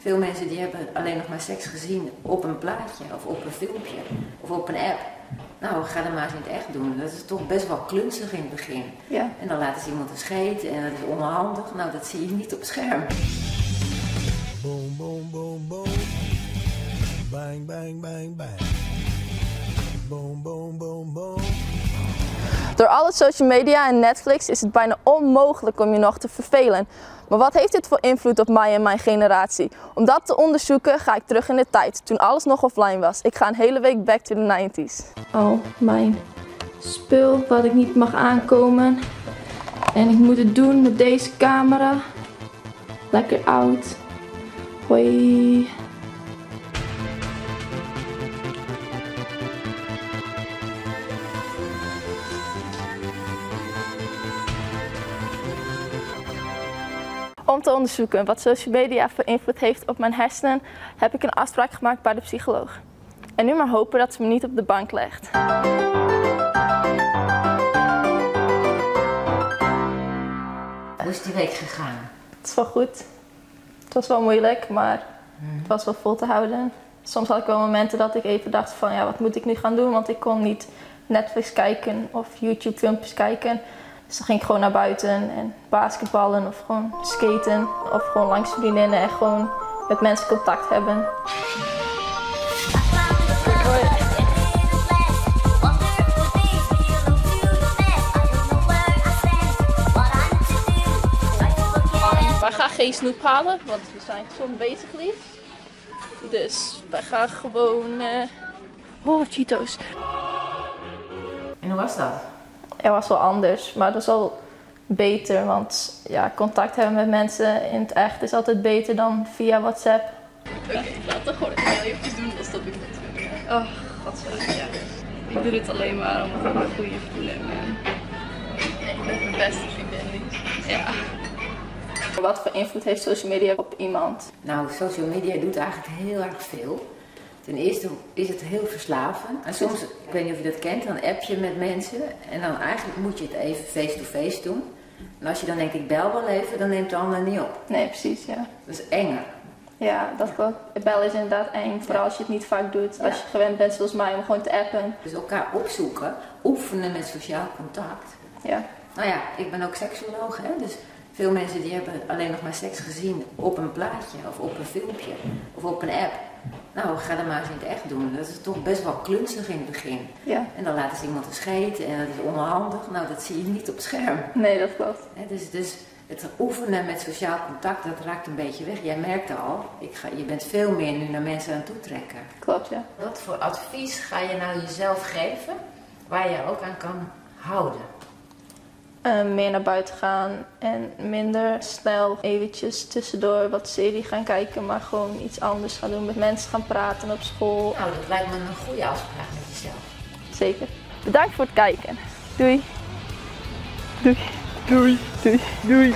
Veel mensen die hebben alleen nog maar seks gezien op een plaatje of op een filmpje of op een app. Nou, ga dat maar eens in het echt doen. Dat is toch best wel klunzig in het begin. Ja. En dan laten ze iemand een scheet en dat is onhandig. Nou, dat zie je niet op scherm. Boom, boom, boom, boom. Bang, bang, bang, bang. Boom, boom, boom, boom. Door alle social media en Netflix is het bijna onmogelijk om je nog te vervelen. Maar wat heeft dit voor invloed op mij en mijn generatie? Om dat te onderzoeken ga ik terug in de tijd, toen alles nog offline was. Ik ga een hele week back to the 90s. Al mijn spul wat ik niet mag aankomen. En ik moet het doen met deze camera. Lekker oud. Hoi. Om te onderzoeken wat social media voor invloed heeft op mijn hersenen, heb ik een afspraak gemaakt bij de psycholoog. En nu maar hopen dat ze me niet op de bank legt. Hoe is die week gegaan? Het is wel goed. Het was wel moeilijk, maar het was wel vol te houden. Soms had ik wel momenten dat ik even dacht van ja, wat moet ik nu gaan doen? Want ik kon niet Netflix kijken of YouTube filmpjes kijken. Dus dan ging ik gewoon naar buiten en basketballen of gewoon skaten. Of gewoon langs vriendinnen en gewoon met mensen contact hebben. Hoi. Wij gaan geen snoep halen, want we zijn gezond bezig, lief. Dus wij gaan gewoon... Oh, Cheetos. En hoe was dat? Het was wel anders, maar dat is wel beter. Want ja, contact hebben met mensen in het echt is altijd beter dan via WhatsApp. Oké, laten we gewoon het heel eventjes doen, dan stop ik met filmen. Oh, godverdomme, ja. Ik doe dit alleen maar omdat ik een goede vriendin ben. Ja, je bent mijn beste vriendin, Lies. Ja. Wat voor invloed heeft social media op iemand? Nou, social media doet eigenlijk heel erg veel. Ten eerste is het heel verslavend. En soms, ik weet niet of je dat kent, dan app je met mensen en dan eigenlijk moet je het even face-to-face doen. En als je dan denkt, ik bel wel even, dan neemt de ander niet op. Nee, precies, ja. Dat is enger. Ja, dat klopt. Bellen is inderdaad eng, vooral als je het niet vaak doet. Als je gewend bent, zoals mij, om gewoon te appen. Dus elkaar opzoeken, oefenen met sociaal contact. Ja. Nou ja, ik ben ook seksoloog, hè, dus veel mensen die hebben alleen nog maar seks gezien op een plaatje of op een filmpje of op een app. Nou, ga dat maar eens in het echt doen. Dat is toch best wel klunzig in het begin. Ja. En dan laten ze iemand een scheet en dat is onhandig. Nou, dat zie je niet op scherm. Nee, dat klopt. Hè, dus het oefenen met sociaal contact, dat raakt een beetje weg. Jij merkte al, je bent veel meer nu naar mensen aan het toetrekken. Klopt, ja. Wat voor advies ga je nou jezelf geven waar je ook aan kan houden? Meer naar buiten gaan en minder snel eventjes tussendoor wat serie gaan kijken, maar gewoon iets anders gaan doen, met mensen gaan praten op school. Nou, dat lijkt me een goede afspraak met jezelf. Zeker. Bedankt voor het kijken. Doei. Doei. Doei. Doei. Doei.